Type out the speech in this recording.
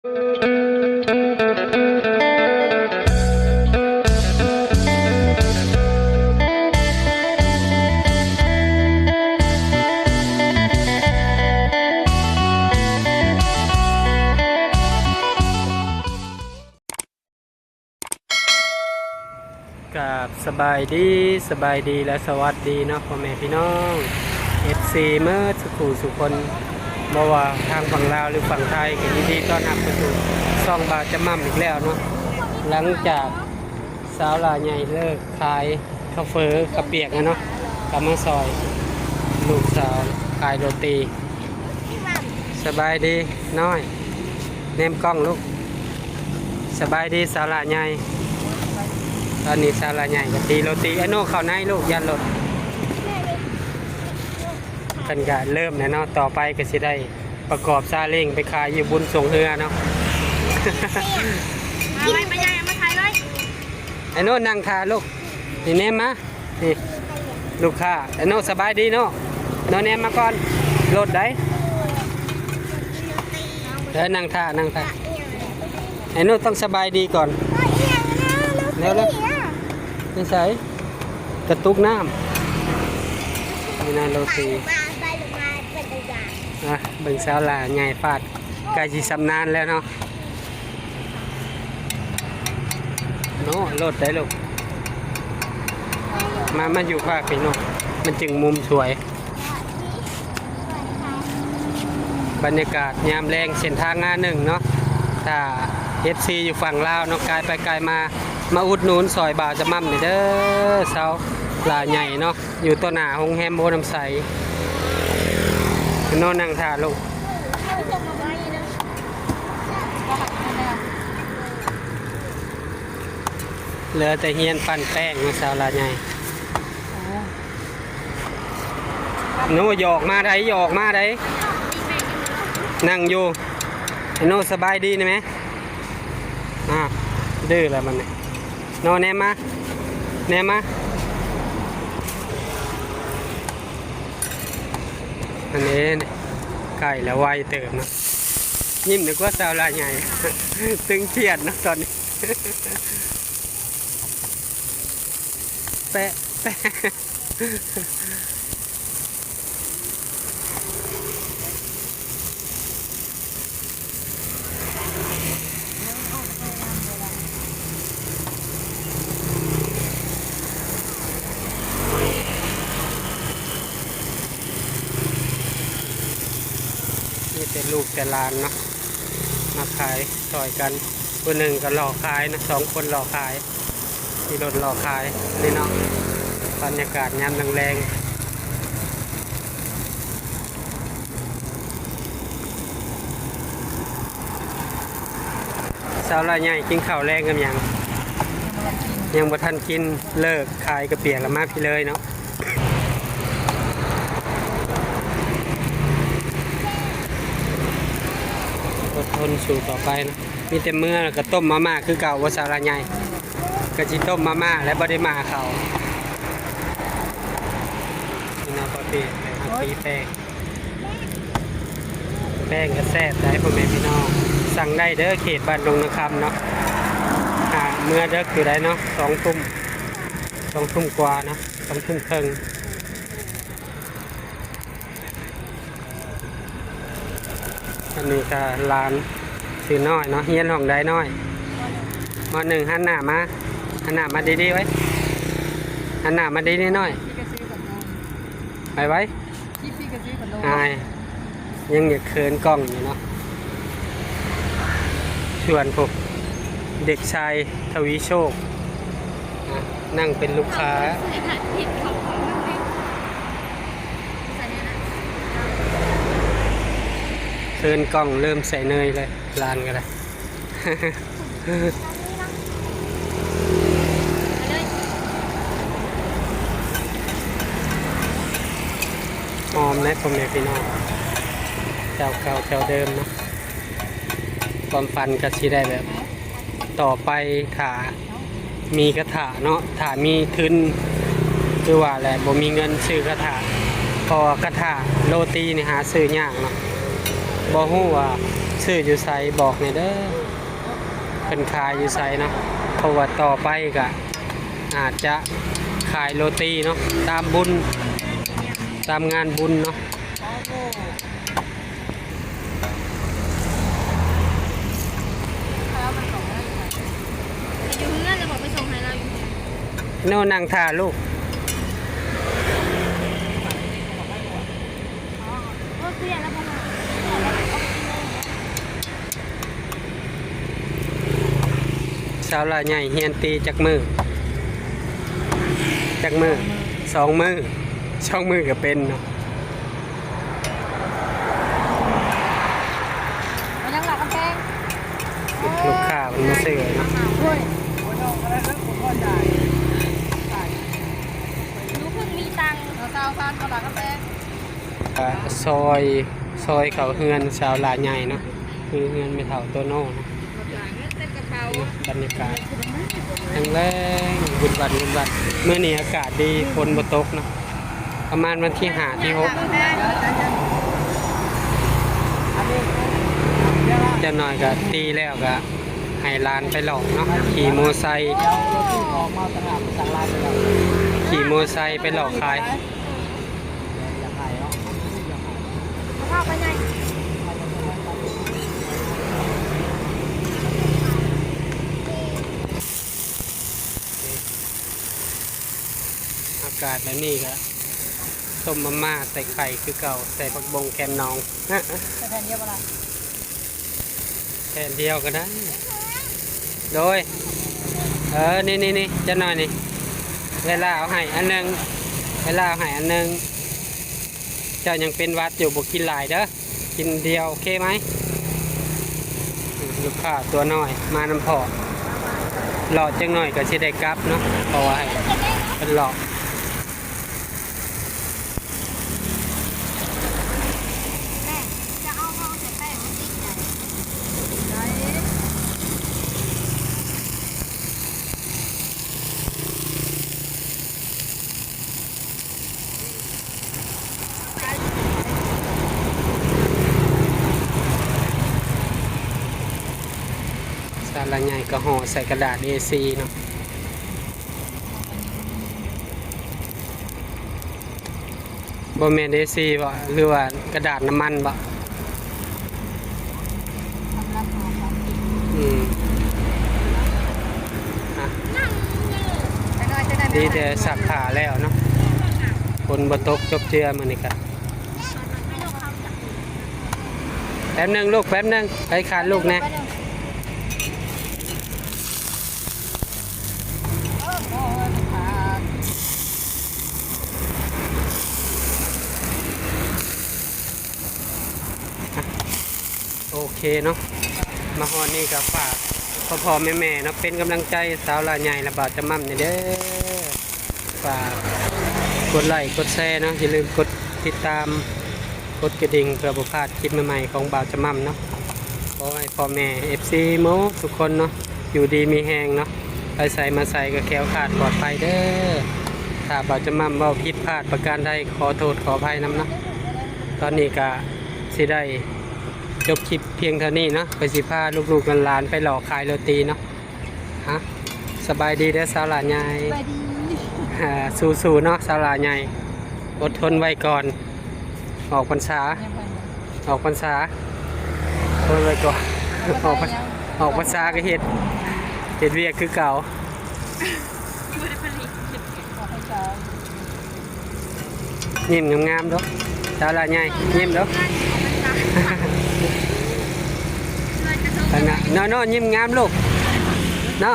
ກາບສະບາຍດີ, ສະບາຍດີ ແລະ ສະຫວັດດີເນາະ ພໍ່ແມ່ພີ່ນ້ອງ ເອັຟຊີ ເໝິດສູ່ຜູ້ສູ່ຄົນ, ບໍ່ວ່າທາງຝັ່ງລາວ ຫຼື ຝັ່ງໄທ ກໍຍິນດີຕ້ອນຮັບເຂົ້າສູ່ຊ່ອງບ່າວຈະໝ່ຳອີກແລ້ວເນາະ. ຫຼັງຈາກສາວຫຼ້າໃຫຍ່ເລີກຂາຍ ເຂົ້າເຝີ ເຂົ້າປຽກຫັ້ນເນາະ ກໍມາຊ່ອຍລູກສາວຂາຍໂຣຕີ. ສະບາຍດີນ້ອຍ ແນມກ້ອງລູກ. ສະບາຍດີສາວຫຼ້າໃຫຍ່. ຕອນນີ້ສາວຫຼ້າໃຫຍ່ກໍຕີໂຣຕີ. ອາໂນ ເຂົ້າໃນລູກ ຢ້ານລົດ. ເພິ່ນກໍເລີ່ມແລ້ວເນາະ, ຕໍ່ໄປກໍຊິໄດ້ປະກອບຊາເລັງໄປຂາຍຢູ່ບຸນຊ່ວງເຮືອເນາະ. ມາໄວ້ ປ້າໃຫຍ່ ເອົາມາຂາຍເລີຍ. ອາໂນ ນັ່ງຖ້າລູກ. ນີ້ແນມມາ ນີ້ ລູກຄ້າ. ອາໂນ ສະບາຍດີເນາະ. ໂນ ແນມມາກ່ອນ. ລົດໃດ? ເອີ ນັ່ງຖ້າ ນັ່ງຖ້າ. ອາໂນ ຕ້ອງສະບາຍດີກ່ອນ. ເລັວໆ. ນີ້ໃສ? ກະຕຸກນ້ຳ. ນີ້ນະໂຣຕີ. ອ່ະ ເບິ່ງສາວຫຼ້າໃຫຍ່ຟາດ ໃກ້ຊິຊຳນານແລ້ວເນາະ. ໂນ ລົດໄດ້ລູກ. ມາ ມາຢູ່ພາກພີ້ເນາະ ມັນຈຶ່ງມຸມສວຍ. ບັນຍາກາດຍາມແລງເສັ້ນທາງ ອາ ໜຶ່ງເນາະ. ຖ້າ ເອັຟຊີ ຢູ່ຝັ່ງລາວເນາະ ກາຍໄປກາຍມາ ມາອຸດໜູນຊ່ອຍບ່າວຈະໝ່ຳນີ້ເດີ ສາວຫຼ້າໃຫຍ່ເນາະ. ຢູ່ຕໍ່ໜ້າໂຮງແຮມໂພນຳໄຊ. ໂນ ນັ່ງຖ້າລູກ. ເຫຼືອແຕ່ຮຽນປັ້ນແປ້ງເນາະ ສາວຫຼ້າໃຫຍ່. ໂນ ຢ່າອອກມາໃດ ຢ່າອອກມາໃດ. ນັ່ງຢູ່. ໂນ ສະບາຍດີນະແມ່. ອ່າ ດື້ແລ້ວບັດນີ້. ໂນ ແນມມາ ແນມມາ. ອັນນີ້ໃກ້ແລ້ວ ໄວເຕີບເນາະ. ຍິ້ມ ນຶກວ່າສາວຫຼ້າໃຫຍ່. ຕຶງຄຽດເນາະຕອນນີ້. ແປະ ແປະ. ມີແຕ່ລູກແຕ່ຫຼານເນາະ ມາຂາຍຊ່ອຍກັນ. ຜູ້ໜຶ່ງກໍລໍຂາຍເນາະ ສອງຄົນລໍຂາຍ. ຂີ່ລົດລໍຂາຍນີ້ເນາະ ບັນຍາກາດຍາມແລງໆ. ສາວຫຼ້າໃຫຍ່ກິນເຂົ້າແລງກັບຫຍັງ? ຍັງບໍ່ທັນກິນ ເລີກຂາຍກະປຽກແລ້ວມາພີ້ເລີຍເນາະ. ອົດທົນສູ້ຕໍ່ໄປເນາະ. ມີແຕ່ເມືອແລ້ວກໍຕົ້ມມາມ່າຄືເກົ່າບໍ່ ສາວຫຼ້າໃຫຍ່? ກໍຊິຕົ້ມມາມ່າແລ້ວບໍ່ໄດ້ໝ່າເຂົ້າ. ພີ່ນ້ອງປະເພດແມ່ນເຮົາຕີແປ້ງ ແປ້ງກໍແຊບໄດ໋ ພໍ່ແມ່ພີ່ນ້ອງ. ສັ່ງໄດ້ເດີ ເຂດບ້ານດົງນາຄຳເນາະ. ຫາເມືອເດິກຢູ່ໄດ໋ເນາະ ສອງທຸ່ມ ສອງທຸ່ມກວ່າເນາະ ສອງທຸ່ມເຄິ່ງ. ອັນນີ້ກໍຫຼານຊື່ນ້ອຍເນາະ ຮຽນຫ້ອງໃດນ້ອຍ? ມ.ໜຶ່ງ. ຫັນໜ້າມາ ຫັນໜ້າມາດີໆໄວ້ ຫັນໜ້າມາດີໆໜ້ອຍ ໄວໆ ອາຍ ຍັງຢາກເຂີນກ້ອງຢູ່ເນາະ. ສ່ວນຜູ້ເດັກຊາຍທະວີໂຊກ ນັ່ງເປັນລູກຄ້າ ເຂີນກ້ອງເລີ່ມໃສ່ເນີຍເລີຍ ຫຼານກໍໄດ້. ຫອມເດ້ພໍ່ແມ່ພີ່ນ້ອງ ເຈົ້າເກົ່າເຈົ້າເດີມເນາະ. ຄວາມຝັນກໍຊິໄດ້ແບບ ຕໍ່ໄປຖ້າມີກະທະເນາະ ຖ້າມີທຶນ ຄືວ່າແຫຼະ ບໍ່ມີເງິນຊື້ກະທະ ເພາະວ່າກະທະໂຣຕີນີ້ຫາຊື້ຍາກເນາະ. ບໍ່ຮູ້ວ່າ ຊື້ຢູ່ໃສບອກແດ່ເດີ ເພິ່ນຂາຍຢູ່ໃສເນາະ ເພາະວ່າຕໍ່ໄປກະອາດຈະຂາຍໂລຕີເນາະ ຕາມບຸນ ຕາມງານບຸນເນາະ. ໂນ ນັ່ງຖ້າລູກ. ສາວຫຼ້າໃຫຍ່ຮຽນຕີຈັກມື້? ຈັກມື້? ສອງມື້. ສອງມື້ກໍເປັນເນາະ. ເອົາຫຍັງລະກຳແພງ? ລູກຄ້າເພິ່ນມາຊື້ເນາະ. ໜູເພິ່ງມີຕັງ ເອົາຊາວພັນ ເອົາລະກຳແພງ. ອ່າ ຊອຍ ຊອຍເຂົ້າເຮືອນສາວຫຼ້າໃຫຍ່ເນາະ ຄືເຮືອນແມ່ເຖົ້າໂຕໂນເນາະ. ບັນຍາກາດແຮງແລ້ງ ວຸ່ນວັນ ວຸ່ນວັນ. ມື້ນີ້ອາກາດດີ ຝົນບໍ່ຕົກເນາະ ປະມານວັນທີຫ້າ ທີຫົກ. ຈັກໜ້ອຍກໍຕີແລ້ວກໍໃຫ້ຫຼານໄປຫຼອກເນາະ ຂີ່ມໍໄຊ ຂີ່ມໍໄຊໄປຫຼອກຂາຍ. ອາກາດແບບນີ້ກໍຕົ້ມມາມ່າໃສ່ໄຂ່ຄືເກົ່າ ໃສ່ຜັກບົ້ງແຄມໜອງ. ໃສ່ແຜ່ນດຽວບໍ່ລະ? ແຜ່ນດຽວກໍໄດ້. ໂດຍ ເອີ ນີ້ໆໆ ຈັກໜ້ອຍນີ້ ເວລາເອົາໃຫ້ອັນໜຶ່ງ ເວລາເອົາໃຫ້ອັນໜຶ່ງ. ເຈົ້າຍັງເປັນຫວັດຢູ່ ບໍ່ກິນຫຼາຍເດີ ກິນດຽວ ໂອເຄໄໝ? ອືມ ລູກຄ້າຕົວນ້ອຍມານຳພໍ່ ເລາະຈັກໜ້ອຍກໍຊິໄດ້ກັບເນາະ ເພາະວ່າໃຫ້ເພິ່ນເລາະ. ສາລະໃຫຍ່ກໍຫໍ່ໃສ່ກະດາດເອສີ່ເນາະ. ບໍ່ແມ່ນເອສີ່ບໍ ຫຼືວ່າກະດາດນ້ຳມັນບໍ? ອືມ ດີແຕ່ຊັກຜ້າແລ້ວເນາະ ຝົນບໍ່ຕົກ ຈົບເຈືອມື້ນີ້ກະ. ແປັບໜຶ່ງລູກ ແປັບໜຶ່ງ ໄປຄາດລູກແດ່. ໂອເຄເນາະ ມາຮອດນີ້ກໍຝາກພໍ່ໆແມ່ໆເນາະ ເປັນກຳລັງໃຈສາວຫຼ້າໃຫຍ່ ແລະ ບ່າວຈະໝ່ຳແດ່ເດີ. ຝາກກົດໄລ້ກົດແຊເນາະ ຢ່າລືມກົດຕິດຕາມ ກົດກະດິ່ງ ເພື່ອບໍ່ພາດຄລິບໃໝ່ໆຂອງບ່າວຈະໝ່ຳເນາະ. ຂໍໃຫ້ພໍ່ແມ່ເອັຟຊີໝົດທຸກຄົນເນາະ ຢູ່ດີມີແຮງເນາະ ໄປໃສມາໃສກໍແຄ້ວຄາດປອດໄພເດີ. ຖ້າບ່າວຈະໝ່ຳເວົ້າຜິດພາດປະການໃດ ຂໍໂທດຂໍອະໄພນຳເນາະ. ຕອນນີ້ກະຊິໄດ້ຈົບຄລິບພຽງເທົ່ານີ້ເນາະ ຂ້ອຍຊິພາລູກໆຫຼານໆໄປຫຼໍ່ຂາຍໂລຕີເນາະ. ຮະ ສະບາຍດີເດີສາວຫຼ້າໃຫຍ່. ສະບາຍດີ. ອ່າ ສູ້ໆເນາະສາວຫຼ້າໃຫຍ່ ອົດທົນໄວ້ກ່ອນ ອອກພັນສາ ຍັງໄປ ອອກພັນສາ ທົນໄວ້ກ່ອນ. ອອກພັນສາ ອອກພັນສາກໍເຮັດ ເຮັດວຽກຄືເກົ່າ. ບໍ່ໄດ້ຜະລິດ ອອກພັນສາ. ຍິ້ມງາມໆດູ ສາວຫຼ້າໃຫຍ່ ຍິ້ມດູ. ເນາະ ເນາະ ຍິ້ມງາມລູກ ເນາະ.